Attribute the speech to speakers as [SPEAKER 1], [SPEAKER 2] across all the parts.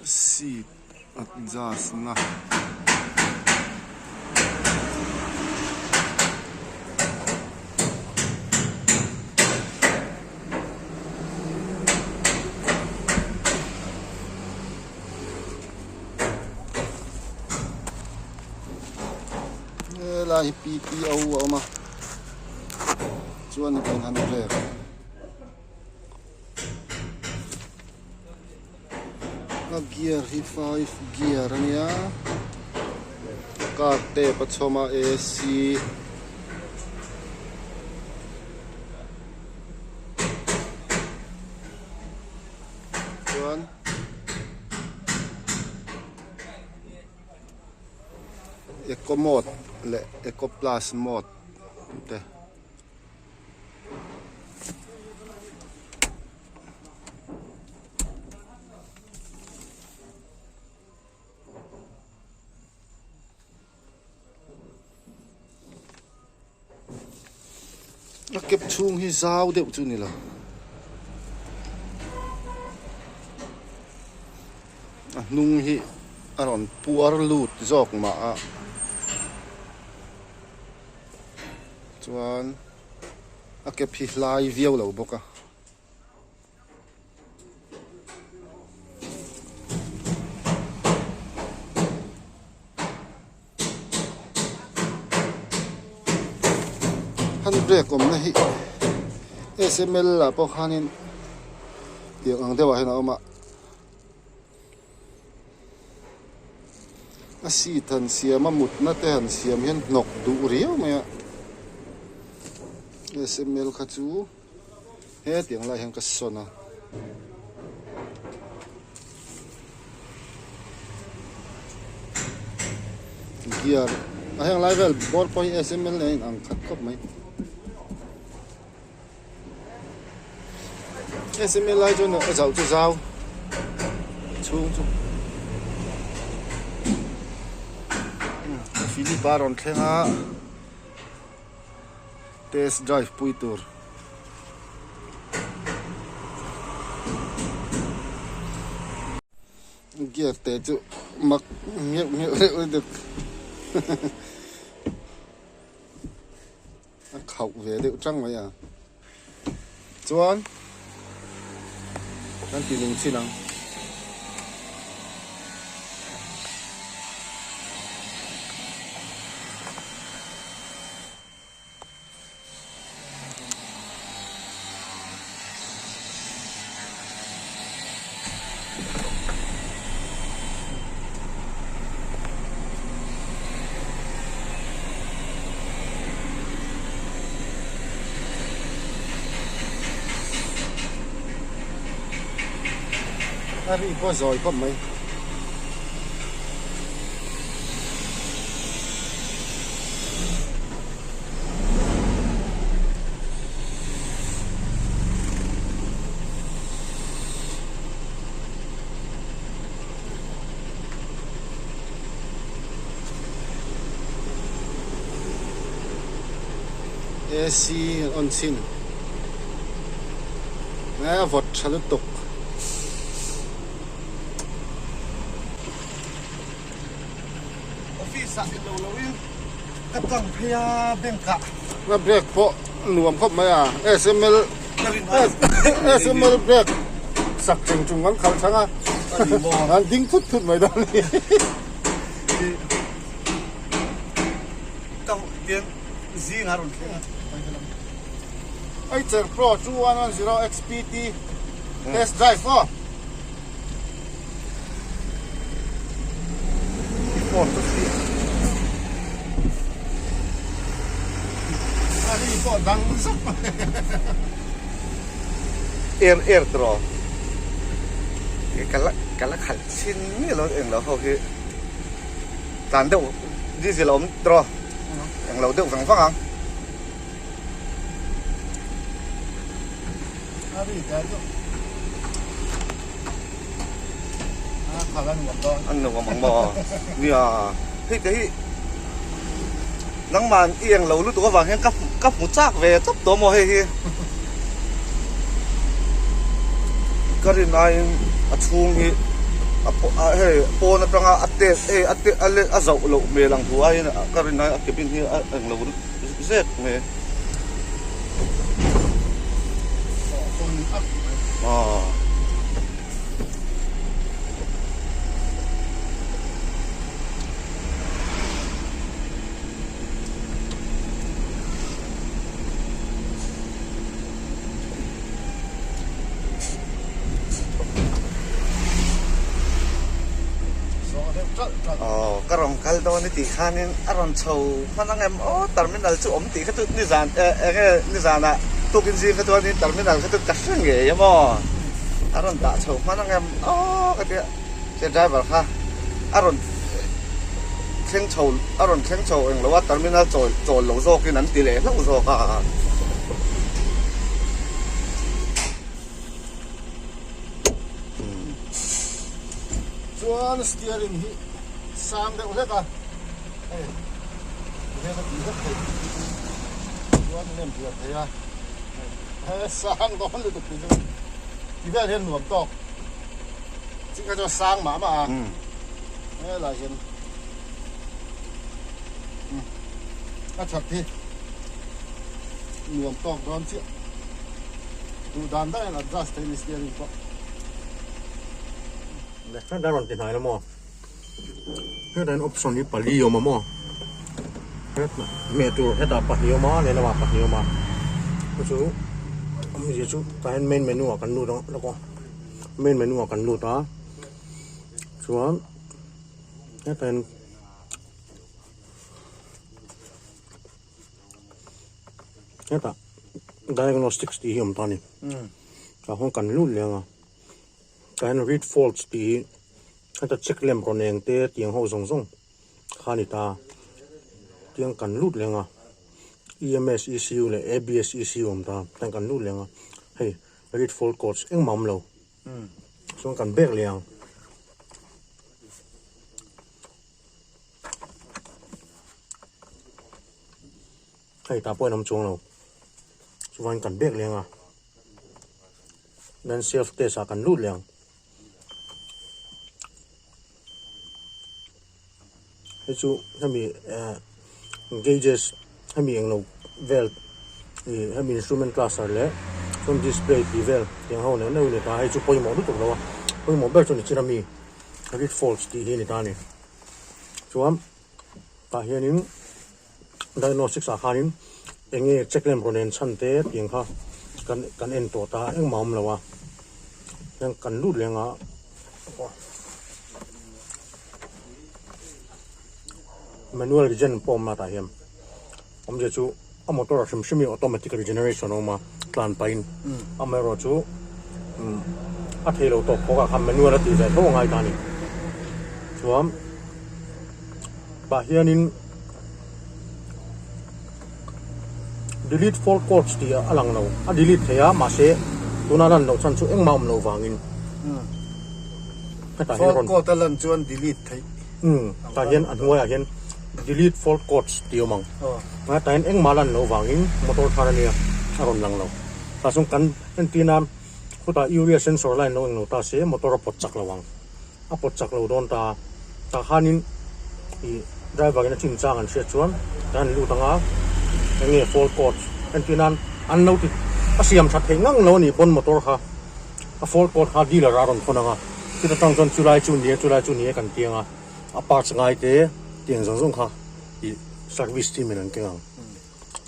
[SPEAKER 1] Seat adjust na. Helai hi PTO a awm a chuan kan han rek. A gear hi five gear a nia car tape a chhawm a ac chuan eco mode leh eco plus mode te. A kep chhung hi zau deuh chu ni lo. A hnung hi a rawn puar lut zawk mah a. Chuan a kep hi hlai viau lo bawk a. Handbrake awmna hi sml ah pawh khanin tiang ang deuhah hian a awm a. A seat han siam a mutna te han siam hian hnawk duh riau mai a sml kha chu hetiang lai hian ka sawn a. Gear a heng lai vel bawr pawh hi sml nen a in ang khat khawp mai. Sml lai chuan a zauh chu zau chhung chu Philip a rawn thleng a test drive pui tur. Gear te chu mak ngheuh ngheuh reuh lutuk. A khauh ve deuh tang mai a chuan kan ti nung chin ang. A ri pawh zawi khawp mai. AC an on chhin a vawt tha lutuk.
[SPEAKER 2] Office ah ilo lo in ka tlang phei a bank ah.
[SPEAKER 1] Na brake pawh nuam khawp mai a sml sml brake sak cheng chung kan khalh chang a an ding thut thut mai dawn a ni. Eicher Pro 2110 XPT test drive aw. A ri pawh dang zap mai.
[SPEAKER 2] Er er tawh ka la ka la khalh chhin miah lo englo ho hi tlan deuh diesel a awm tawh englo deuh vang vang ang. An nuam ang maw? Nia, hei te hi nangman i eng lo lutuk avang hian ka ka hmu chak ve tawp tawh maw hei hi. Ka rin aiin a chhung hi. A hei pawn atanga a tet hei a tet a let a zauh loh hmel ang thu aiin ka rin ai a cabin hi a englo zek mai aw. Aw ka rawn kal dawn i tih khanin a rawn chho hman ang em aw terminal chu awm tih kha chu nizan eh eng nge nizanah tukin zing kha chuanin terminal kha chu ka hre ngei em aw a rawn dah chho hman ang em aw ka tia che driver kha a rawn thleng chho a rawn thleng chho englo a terminal chawl chawl lo zawkin an ti leh hlauh zawk a.
[SPEAKER 1] Chuan steering hi sang deuh hlek a hei tihian a tih hlek thei chuan lem hliam thei a hei sang dawn lutuk tih chu ti vel hian nuam tawk ching kha chuan sang mah mah a helai hian a that hi nuam tawk dawn chiah duh dan daih an adjust thei ni steering pawh.
[SPEAKER 3] Hetah rawn ti hnai la maw hetah hian option hi pali a awm a maw hetah hmeh tur hetah pahnih a awm a lehlamah pahnih a awm a chu chu awmzia chu tah hian main menu ah kan lut ang lawk a main menu ah kan lut a chuan hetah hian. Hetah diagnostics tih hi a awm ta a ni tah khawn kan lut leh ang a tah hian read faults tih hi heta check lamp rawn eng te tiang ho zawng zawng kha a ni ta tiang kan lut leh ang a E_M_S E_C_U leh A_B_S E_C_U a awm ta tiang kan lut leh ang a hei read fault codes engmah a awm lo chuan kan bek leh ang. Hei tah pawh in awm chuang lo chuan kan bek leng a then self test ah kan lut leh ang hei chu hemi eh gauges hemi englo vel ih hemi instrument cluster leh chuan display tih vel tiang ho neuh neuh a ni ta hei chu pawimawh lutuk lo a pawimawh ber chu ni chin ami read faults tih hi a ni ta a ni chuan tah hianin diagnostics ah khanin eng nge check lamp rawn en chhan te tiang kha kan kan en tawh ta engmah a awm lo a hian kan lut leng a manual regen pawh a awm a tah hian awmzia chu a motor ah hrim hrim hi automatic regeneration a awm a tlan pahin amaherawhchu a thei lo tawp phawk ah khan manual a tih ve tho a ngai ta a ni chuan tah hianin delete fault codes tih a lang lo a delete thei a mahse tuna lan loh chhan chu engmah a awm loh vangin hetah hian
[SPEAKER 1] fault code a lan chuan delete theih
[SPEAKER 3] Umm tah hian a hnuaiah hian delete fault codes tih a awm ang. Tah hian engmah lan loh vangin motor thar a nia a rawn lang lo. Tah chuan kan entir nan khutah urea sensor line lo englo ta se motor a pawt chak lo ang. A pawt chak lo dawn ta. Tah khanin ih driver in a chin chang an hriat chuan tah hian an lut ang a eng nge fault codes entir nan an lo ti a siam that theih ngang lo a nih pawn motor kha A fault code kha dealer a rawn thawn ang a, chuta tang chuan chulai chu ni e chulai chu ni e kan tiang a, a parts ngai te tiang zawng zawng kha ih service team in an keng ang.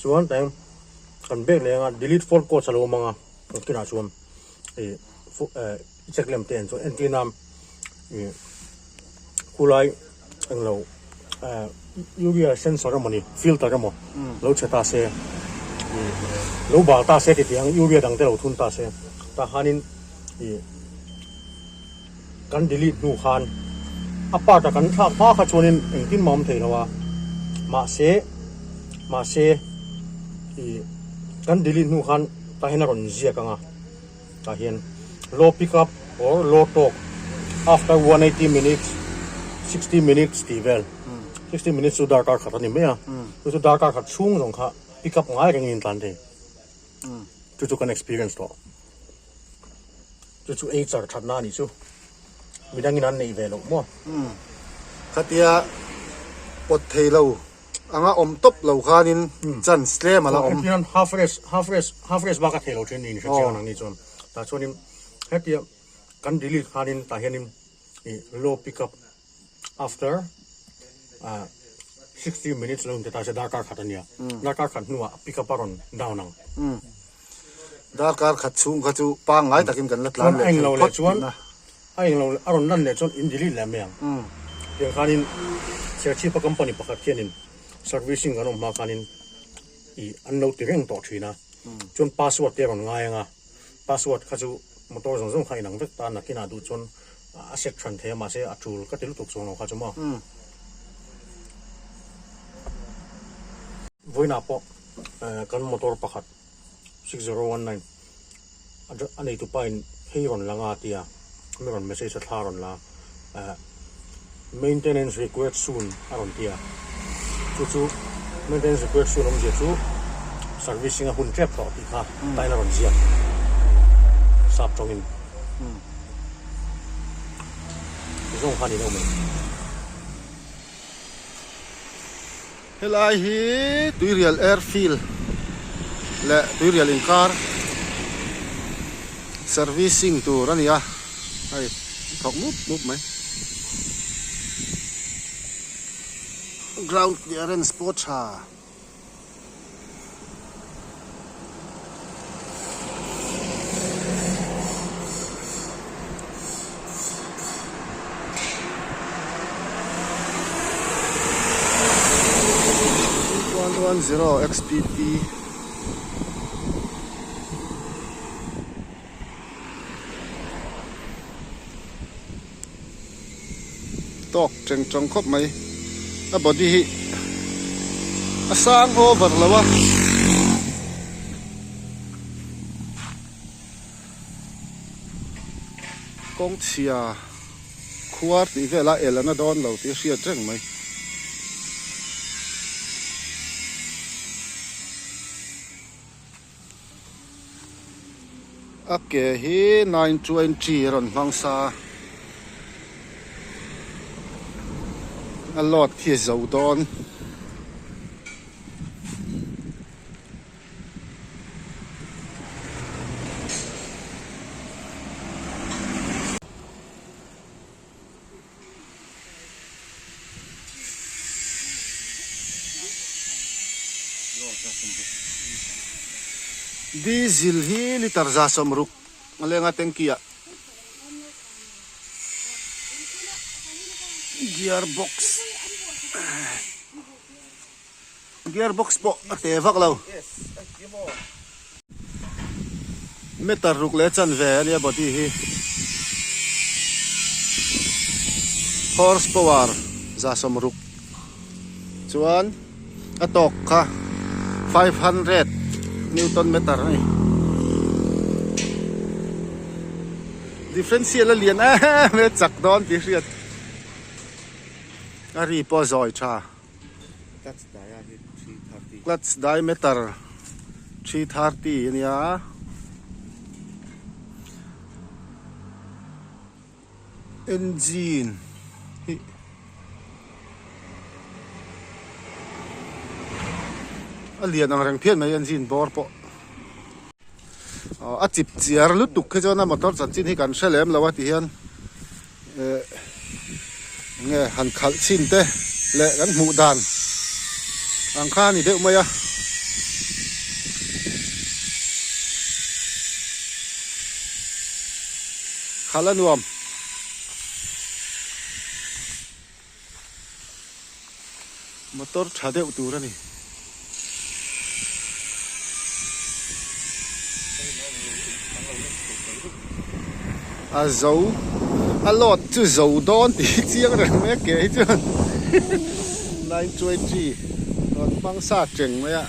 [SPEAKER 3] Chuan teng kan bag leh anga delete fault codes a lo awm ang a, kinah chuan ih eh check lem te en chuan entir nan ih khulai englo eh urea sensor emawni filter emaw lo chhe ta se ih lo bal ta se tih ang urea dang te lo thun ta se tah khanin ih kan delete hnu khan a part a kan thlak hma kha chuanin engtin mah a awm thei lo a mahse mahse ih kan delete hnu khan tah hian a rawn ziak ang a. Tah hian low pick up or low torque after 180 minutes 60 minutes tih vel 60 minutes chu darkar khat a ni mai a chu chu darkar khat chhung zawng kha pick up ngai rengin in tlan thei chu chu kan experience tawh chu chu ei char thatna a nih chu. Midangin an neih ve loh maw?
[SPEAKER 1] Umm. Khatia pawt thei lo anga awm tawp lo khanin chance tlem a la awm.
[SPEAKER 3] Engtin an half rest, half rest, half rest bak a thei lo thin niin hre chiang ang ni chuan. Tah chuanin hetia kan delete khanin tah hianin ih low pick up after ah 60 minutes lo in ti ta se darkar khat a nia. Darkar khat hnuah pick up a rawn down ang.
[SPEAKER 1] Darkar khat chhung kha chu pangngai takin kan la tlan leh thei phawt tihna.
[SPEAKER 3] A englo a rawn lan leh chuan in delete leh mai ang. Tiang khanin Serchhipa company pakhat khianin servicing kan awm hma khanin ih an lo ti reng tawh thin a. Chuan password te a rawn ngai ang a, password kha chu motor zawng zawng kha inang vek ta nakinah duh chuan a set hran thei a mahse a tul ka ti lutuk chuang lo kha chu maw. Vawiinah pawh kan motor pakhat 6019 a neitu pa in hei rawn la nga tia mi rawn message a thla rawn la eh maintenance required soon a rawn ti a chu chu maintenance required soon awmzia chu servicing a hun tep tawh tih kha tain a rawn ziak sap tawngin zawng kha a ni deuh mai.
[SPEAKER 1] Helai hi Tuirial Airfield leh Tuirial inkar servicing tur a ni a, hei a thawk mup mup mai. Ground clearance pawh tha. 110 XPT Tawk cheng chawng khawp mai a body hi a sang over lo a kawng chhia khuar tih velah el a na dawn lo tih a hriat reng mai. A ke hi 920 a rawn hmang sa a, a load khi a zo dawn. Diesel hi liter 60 a leng a tanky ah gear box gear box pawh a te vak lo meter ruk leh chanve a nia body hi horse power 60 chuan a tawk kha 500 newton meter a ni differential a lian em em chak dawn tih hriat a ri pawh a zawi tha. Clutch diameter 330 a nia. Engine hi a lian ang reng phian mai engine bawr pawh a chip chiar lutuk khi chuan a motor chanchin hi kan hre lem lo a ti hian eh enge han khalh chhin te leh kan hmuh dan ang kha a ni deuh mai a. Khalh a nuam. Motor tha deuh tur a ni. A zo a load chu zo dawn tih hi chiang reng mai a ke hi chuan 920 rawn hmang sa cheng mai a.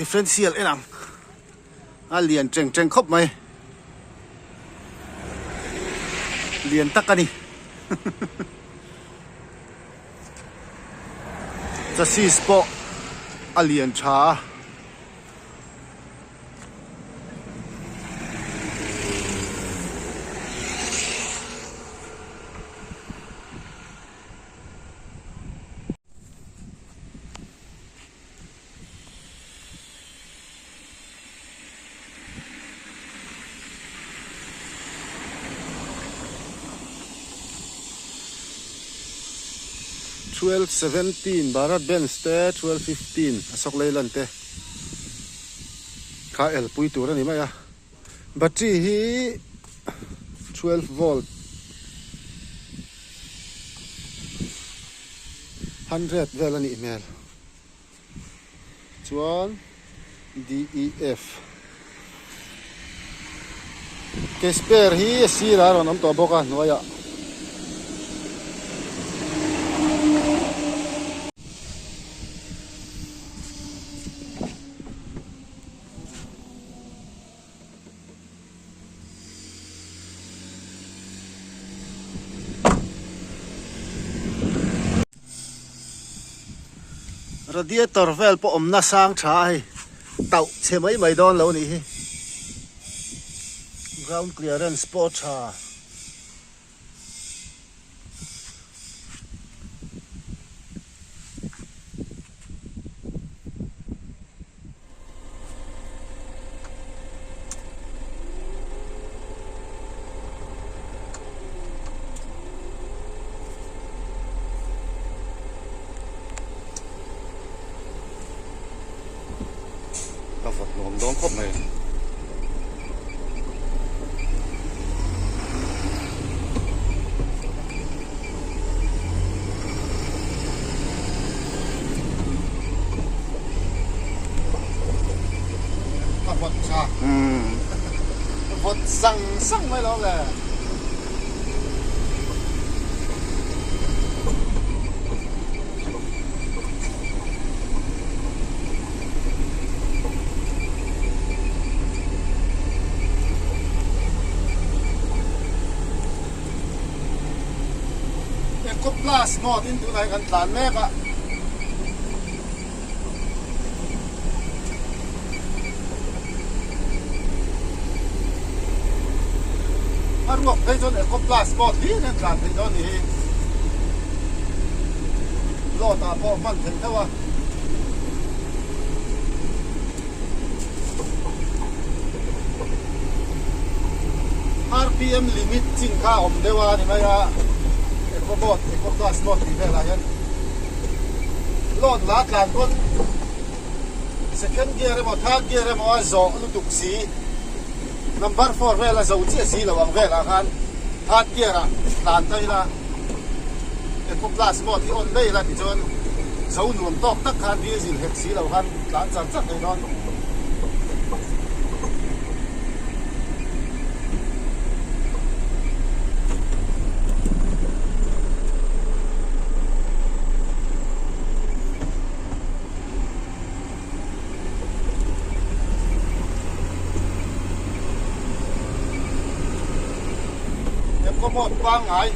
[SPEAKER 1] Differential en ang a lian cheng cheng khawp mai lian tak a ni chassis pawh a lian tha a. 1217 Bharat Benz te 1215 Ashok Leyland te kha elpui tur a ni mai a battery hi 12 volt 100 vel a nih hmel. Chuan DEF ke spare hi a sirah a rawn awm tawh bawk a hnuaiah. Radiator vel pawh awmna sang tha a hei tauh chhe mai mai dawn lo nih hi ground clearance pawh a tha.
[SPEAKER 2] Ka vawt nuam dawn khawp mai.
[SPEAKER 1] Ka vawt tha. Vawt sang sang mai lo le. Eco plus mode in tunah hian kan tlan mek a. A ruak phei chuan Eco plus mode hlir hian tlan theih dawn ni hi. Load ah pawh hman theih deuh a. RPM limit chin kha a awm deuh a ni mai a, eco mode, eco plus mode tih velah hian load la tlan pawn second gear emaw third gear emaw a zawh lutuk si, number four vel a zo chiah si lo ang velah khan third gear ah tlan ta ila eco plus mode hi on daih ila tichuan zo nuam tawk tak khan diesel hek si lo khan tlan char char thei dawn. Eco mode pangngai.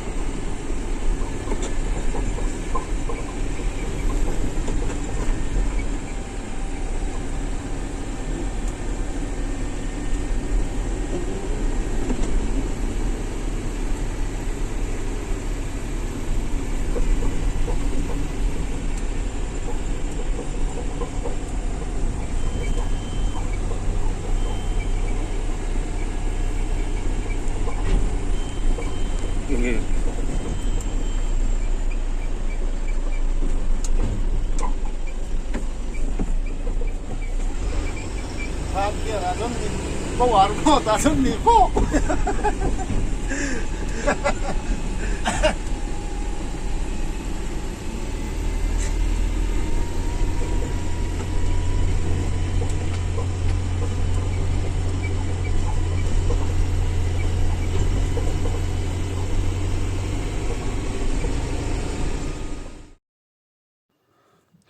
[SPEAKER 1] Power mode ah chuan ni fawk.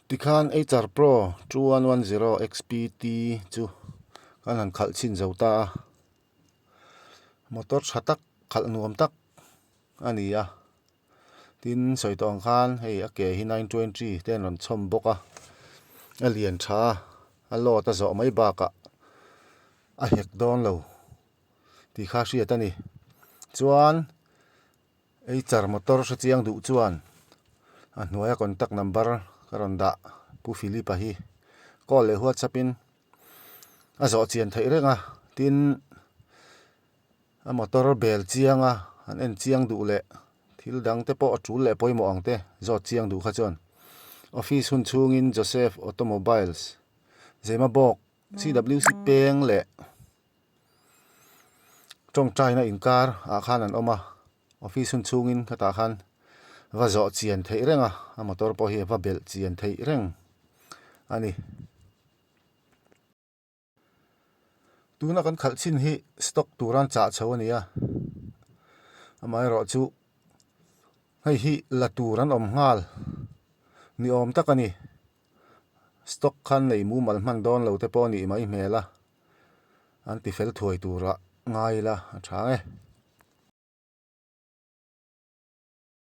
[SPEAKER 2] Tikhan HR Pro 2110 XPT chu kan han khalh chhin zo ta a, motor tha tak khalh nuam tak a ni a, tin sawi tawh ang khan hei a ke hi 920 te an rawn chhawm bawk a, a lian tha a, a load a zawh mai bakah a hek dawn lo tih kha hriat a ni chuan. Eichar motor hre chiang duh chuan a hnuaia contact number ka rawn dah Pu Philip-a hi call leh WhatsApp in a zawh chian theih reng a, tin a motor bel chiang a an en chiang duh leh.
[SPEAKER 1] Thil dang te pawh a tul leh pawimawh ang te zawt chiang duh kha chuan office hun chhungin Joseph Automobiles Zemabawk CWC peng leh tawngtaina inkar ah khan an awm a, office hun chhungin khatah khan va zawh chian theih reng a, a motor pawh hi a va belh chian theih reng a ni. Tuna kan khalh chin hi stock tura an chah chho a ni a, amaherawhchu hei hi la tur an awm nghal ni awm tak a ni. Stock khan nei mumal hman dawn lo te pawh a nih mai hmel a, an ti fel thuai turah ngai ila a tha ang e.